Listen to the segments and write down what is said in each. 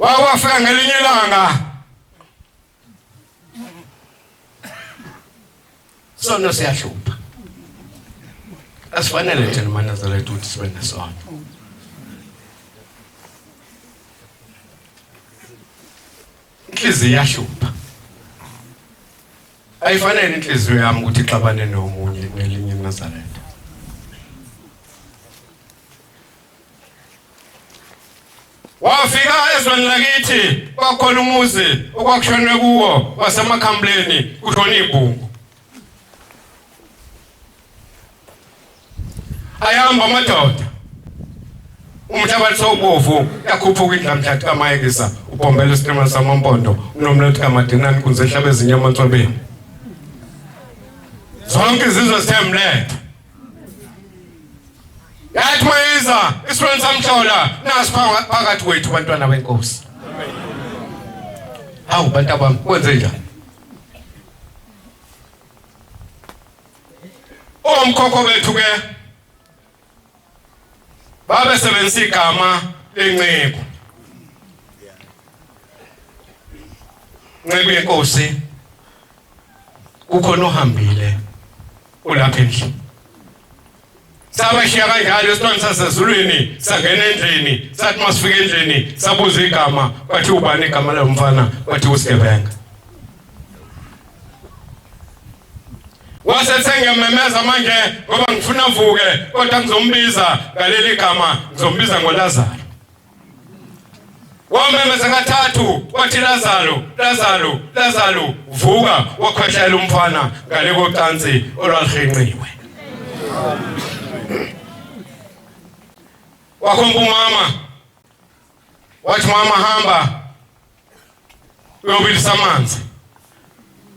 Wawafika ngelinye ilanga sono siyahlupha. Asifanele thina maNazaretha ukuthi sibe nesono. Inhliziyo iyahlupha. Ayifanele inhliziyo yami ukuthi ixabane nomunye nelinye iNazaretha. Wafika ezweni lakithi kwakhona umuzi okwakushonwe kuwo wasemakhambuleni kushona ibhungu. Ayahamba amadoda. Umhlabathi sowubovu yakhuphuka indlamhlathi kaMayekisa ubhombela isitimela samampondo unomlothi kaMadinani kunze ehlaba ezinye amantswebeni. Zonke izizwe zithe mlethe. Yathi mayiza isilwane samhlola nasi phakathi kwethu bantwana benkosi. Hawu bantu bami kwenze njani? Omkhokho bethu ke babesebenzisa igama lenceku. Nceku yenkosi kukhona ohambile ulapha endlini sabashiya kanjalo isilwane sasezulwini sangena endlini sathi masifika endlini sabuza igama kwathi ubani igama lo mfana kwathi usigebenga wase sengiyamemeza manje ngoba ngifuna avuke kodwa ngizombiza ngaleli gama ngizombiza ngoLazaro Wamemeza kathathu wathi Lazaro, Lazaro, Lazaro, vuka. Wakhwehlela umfana ngale kocansi olwaluhenqiwe. Wakhomba umama wathi mama hamba uyobilisa amanzi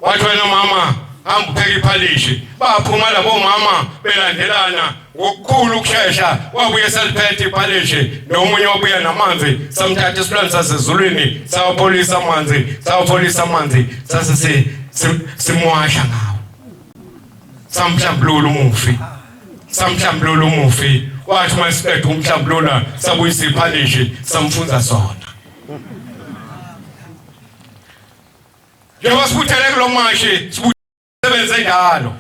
wathi wena mama hamba upheke iphalishi baphuma labo mama belandelana ngokukhulu ukushesha wabuye seliphethe iphalishi nomunye wabuya namanzi samthatha isilwane sasezulwini sawapholisa amanzi sawapholisa amanzi sase simwasha ngawo samhlambulula umufi samhlambulula umufi wathi uma siqeda ukumhlambulula sabuyisa iphalishi samfunza sona Njengoba sibuthele kulo mashi sibusebenze njalo.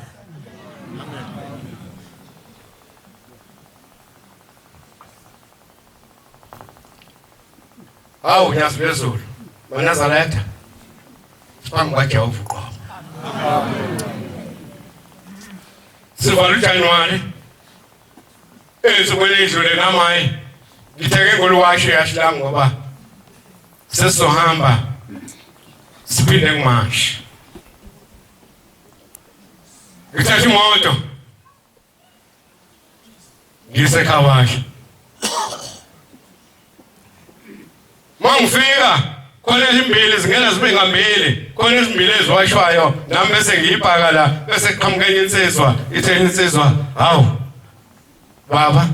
Hawu nyazi lwezulu maNazaretha siphambi kwaJehova uqobo. Sivala uJanuwari Ezinsukwini edlule namayi ngithenge ngoluwashi yashila ngoba sesizohamba siphinde kumashi. Ngithatha imoto ngise khawashi. Mangifika khona ezimbili zingena zibe ngambili khona ezimbili eziwashwayo nami bese ngiyibhaka la bese kuqhamuka enye insizwa ithe insizwa hawu baba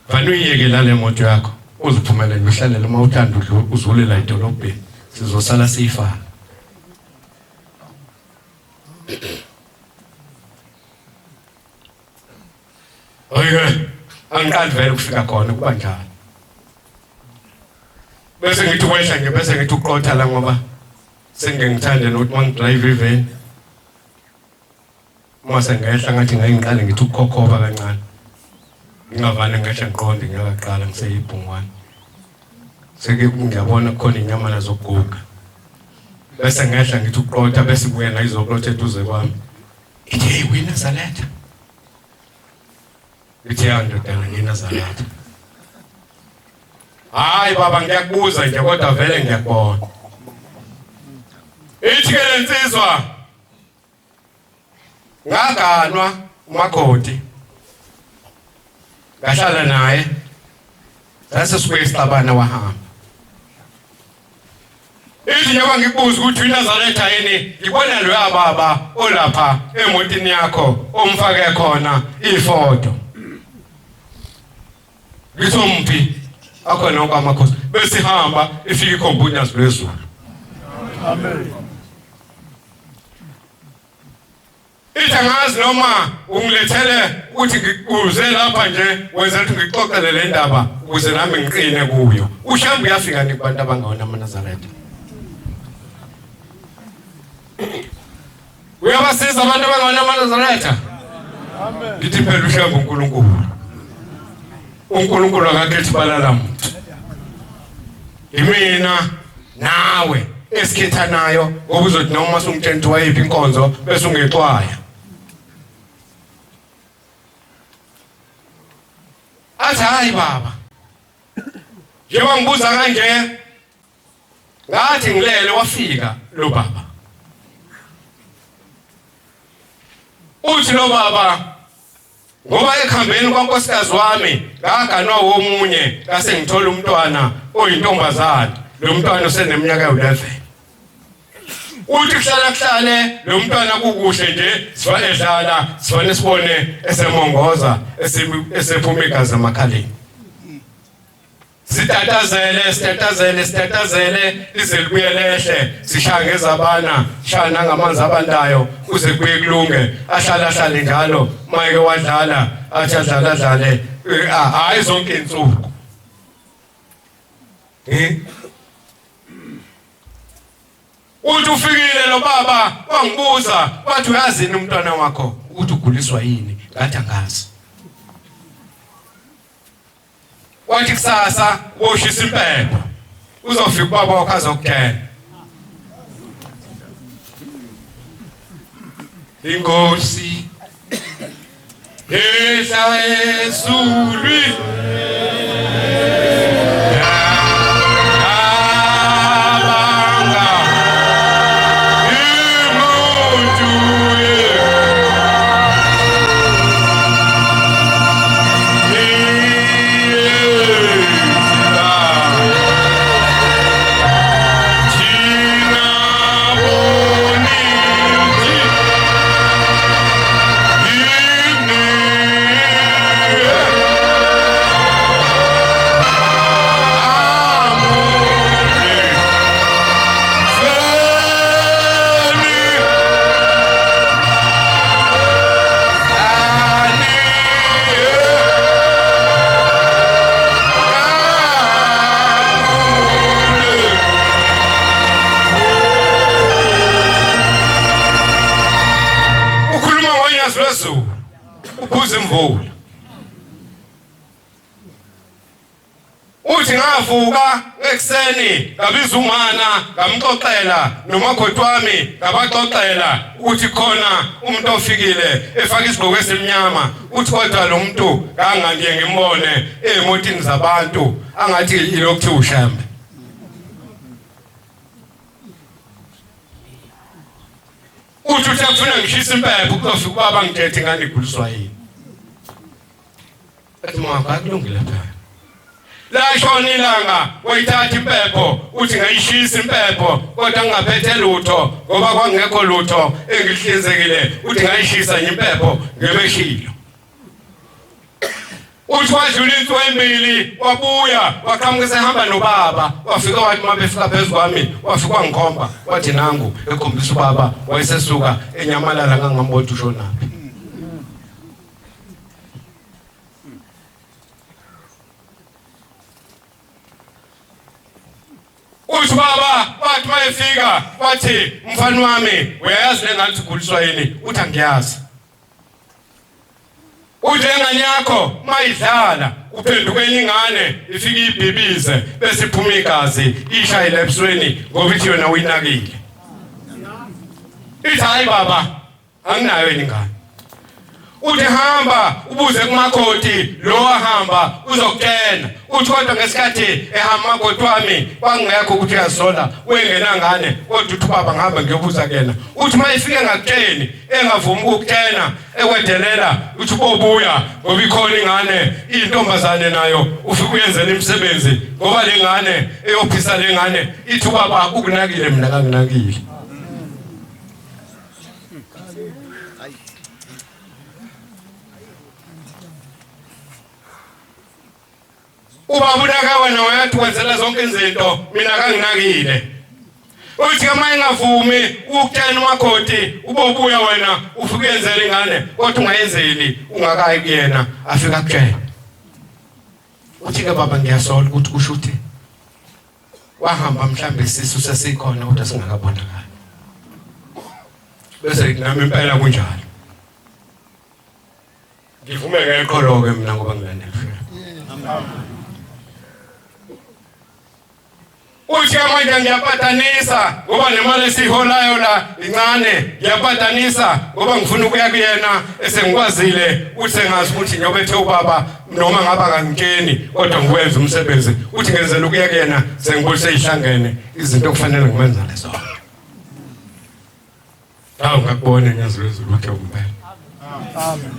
vane uyiyeke la le moto yakho uziphumele nje uhlalele uma uthanda uzulela edolobheni sizosala siyifaka Hayi angiqali vele ukufika khona kuba njalo. Bese ngithi kwehla nje bese ngithi uqotha la ngoba sengike ngithande nokuthi uma ngidrive iveni uma sengehla ngathi ngake ngiqale ngithi ukukhokhoba kancane ngingavane ngehla ngiqonde ngiyakaqala ngiseyibhungwane seke ngiyabona kukhona inyamana zokuguga bese ngehla ngithi ukuqotha bese ibuya nayo izoqotha eduze kwami ithi hey wena zaletha Ngithi ya ndodana ngiyiNazaretha. Hayi baba ngiyakubuza nje kodwa vele ngiyakubona. Ithi ke lensizwa ngaganwa umakoti. Ngahlala naye. Sase sibuye sixabana wahamba. Ithi njengoba ngikubuza ukuthi uyiNazaretha yini, ngibona loya baba olapha emotini yakho omfake khona ifoto. Ngithi umphi akhona wonke amakhosi besihamba ifika ikhomba unyazi lwezulu. Amen. Ithi angazi noma ungilethele ukuthi ngikuze lapha nje wenzela ukuthi ngixoxele le ndaba ukuze nami ngiqine kuyo. UShembe uyafika ni kubantu abangawona amaNazaretha. Uyabasiza abantu abangawona amaNazaretha? Amen. Ngithi phela uShembe uNkulunkulu. uNkulunkulu akakhethi balala muntu. Imina nawe esikhetha nayo ngoba uzothi noma usungitshela ukuthi wayiphi inkonzo bese ungexwaya. Athi hayi baba. Njengoba ngibuza kanje ngathi ngilele wafika lo baba. Uthi lo baba ngoba ekuhambeni kwankosikazi wami ngaganwa womunye ngase ngithola umntwana oyintombazane lo mntwana useneminyaka ewu-11 uthi kuhlala kuhlale lo mntwana kukuhle nje sifane edlala sifane sibone esemongoza esephuma igazi emakhaleni Sitatazele, sitatazele, sitatazele lize libuye lehle, sishaya ngezabana, shaya nangamanzi abandayo kuze kubuye kulunge. Ahlale ahlale njalo, mayeke wadlala, athi adlala adlale, eh, ah, hhayi zonke insuku. Eh? Uthi ufikile lo baba wangibuza wathi uyazini umntwana wakho ukuthi uguliswa yini? Ngathi angazi. Wathi kusasa woshisa impepho. Uzofika ubaba wakho azokutshela. Inkosi ehla ezulwini Ukhuluma ngonyazi lwezulu uphuza imvula Uthi ngavuka ekuseni ngabiza umana ngamxoxela nomakoti wami ngabaxoxela ukuthi khona umuntu ofikile efaka isigqoko esimnyama uthi kodwa lo muntu ngangangiye ngimbone ey'motini zabantu angathi ilokuthiwa uShembe. Uthi uthe kufuna ngishisa impepho kuzofika ubaba ngithethe ingane iguliswa yini. Athi mama akulungile phela. Lashona ilanga wayithatha impepho uthi ngayishisa impepho kodwa ngingaphethe lutho ngoba kwangekho lutho engihlinzekile uthi ngayishisa nje impepho ngebeshilo. Uthi wadlula insuku embili wabuya waqhamuka esehamba nobaba wafika wathi uma befika phezu kwami wafika wangikhomba wathi nangu ekhombisa ubaba wayesesuka enyamalala ngangambona ushonaphi. Uthi baba wathi mayefika wathi mfana wami uyayazi le ngane uguliswa yini uthi angiyazi Uthi lengane yakho mayidlala uphenduka enye ingane ifike ibhibize bese iphuma igazi ishayele ebusweni ngoba ithi yona uyinakile Ithi hayi baba Anginayo yini ingane? Uthi hamba ubuze kumakoti lo wahamba uzokutshela. Uthi kodwa ngesikhathi ehamba umakoti wami kwangekho ukuthi uyazola wengenangane kodwa uthi ubaba ngihamba ngiyobuza kuyena. Uthi uma efike ngakutsheni engavumi ukukutshena ekwedelela uthi ubobuya ngoba ikhona ingane iyintombazane nayo ufike uyenzela imisebenzi ngoba le ngane eyophisa le ngane ithi ubaba ukunakile mina kanginakile. Ubaba unaka wena wayathi wenzela zonke izinto mina kanginakile. Uthi uma engavumi ukutshela umakoti ubobuya wena ufike uyenzela ingane kodwa ungayenzeli ungakayi kuyena afika akutshele. Uthi ke baba ngiyasola ukuthi kusho ukuthi wahamba mhlambe isisu sesikhona kodwa singakabonakali. Bese nami impela kunjalo. Ngivume ngeqholo ke mina ngoba ngilandela uShembe. Uthi manje ngiyapatanisa ngoba nemali esiholayo la incane, ngiyapatanisa ngoba ngifuna ukuya kuyena esengikwazile uthi sengazi ukuthi njengoba ethe ubaba noma ngaba kangitsheni kodwa ngiwenza umsebenzi uthi ngenzela ukuya kuyena sengibona seyihlangene izinto okufanele ngimenzele zona. Hawu ngakubona nyazi lwezulu wakhe umpela. Amen.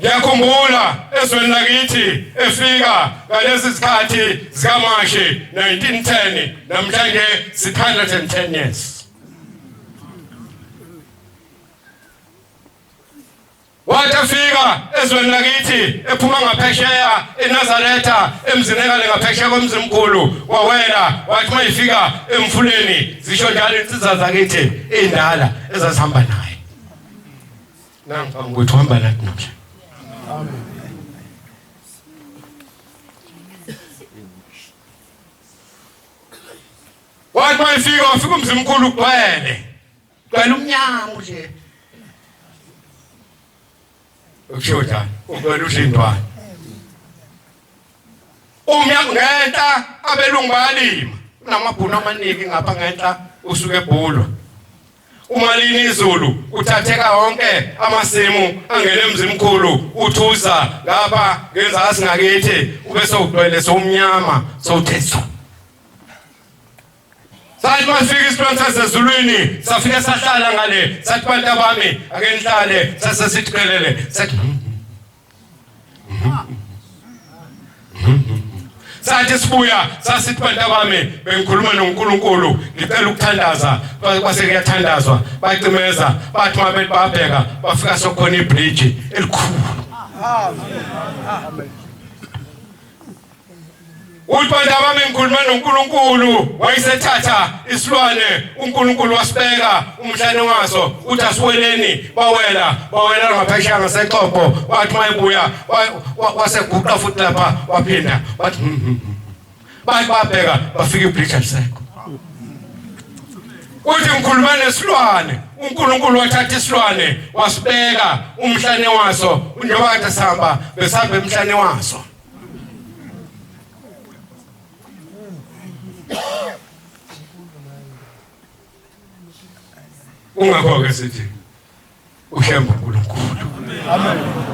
Ngiyakhumbula ezweni lakithi efika ngalesi sikhathi zikaMashi 1910 namhlanje si-110 years. Wathi afika ezweni lakithi ephuma ngaphesheya eNazaretha emzini ekale ngaphesheya komzimkhulu wawela wathi uma ifika emfuleni zisho njalo insizwa zakithi indala ezazihamba naye. Nangicabanga ukuthi uhamba nathi namhlanje. Amen. Wathi uma ifika wafika umzimkhulu ugcwele. Gcwele umnyama nje. Ukusho njani? Ugcwele ushintwane. Umnyama ngenhla abelungu bayalima. Kunamabhunu amaningi ngapha ngenhla usuke ebhulwa. Uma lina izulu uthatheka wonke amasimu angene emzimkhulu uthuza ngapha ngenzasi ngakithi ube sewugcwele sowumnyama sowuthe so. Sathi masifika isilwane sasezulwini safike sahlala ngale sathi bantu abami ake nihlale sase sithi qhelele sathi sathi sibuya sasithi bantu abami bengikhuluma noNkulunkulu ngicela ukuthandaza kwase kuyathandazwa bacimeza bathi uma bethi babheka bafika sokhona ibridge elikhulu. Amen. Uthi bantu abami ngikhuluma noNkulunkulu wayesethatha isilwane uNkulunkulu wasibeka umhlane waso uthi asiweleni bawela bawela ngaphesheya ngasexopo wathi mayebuya waseguqa futhi lapha waphinda wathi hmm, hmm, hmm. Bathi babheka bafika ibridge alisekho. Uthi ngikhuluma nesilwane uNkulunkulu wathatha isilwane wasibeka umhlane waso njengoba kade sihamba besihamba emhlane waso. Kungakho-ke sithi uShembe uNkulunkulu. Amen.